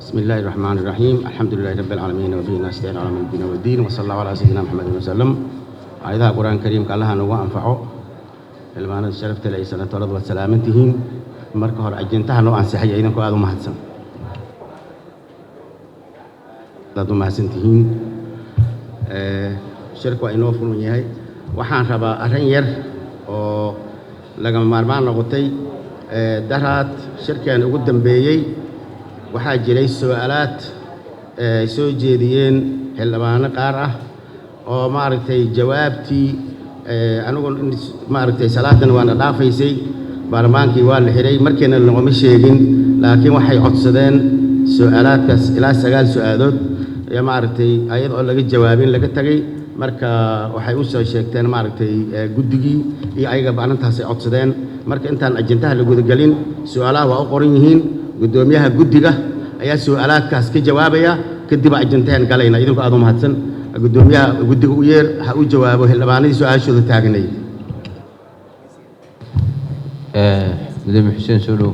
بسم الله الرحمن الرحيم، الحمد لله رب العالمين، وبه نستعين على أمور الدنيا والدين، وصلى الله على سيدنا محمد وسلم. Aayadaha Qur-aanka Kariimka Allaha nagu anfaco. Xildhibaanada sharafta leh iyo senatorada, waad salaaman tihiin. Marka hore ajendaha noo ansixaya, idinkoo aada u mahadsan, aad u mahadsan tihiin. Shirku waa inoo furan yahay. Waxaan rabaa arrin yar oo lagama maarmaan noqotay. Daraad shirkan ugu dambeeyey waxaa jiray su'aalaad ay soo jeediyeen xildhibaano qaar ah oo maaragtay jawaabtii anigu maaragtay salaadan waana dhaafaysay, baarlamaankii waa la xiray, markiina laguma sheegin, laakiin waxay codsadeen su'aalaadkaas ilaa 9 su'aalood ayaa maaragtay ayada oo laga jawaabin laga tagay. Marka waxay u soo sheegteen maaragtay guddigii iyo ayagaba arrintaasay codsadeen. Marka intaan ajendaha la gudagelin, su'aalaha waa u qoran yihiin, guddoomiyaha guddiga ayaa su'aalaadkaas ka jawaabaya, kadib ajendahan galayna. Idinku aada u mahadsan. Guddoomiyaha guddiga u yeer, ha u jawaabo xildhibaanadii su-aashooda taagnay. Gudoomiye Xuseen, soo dhow.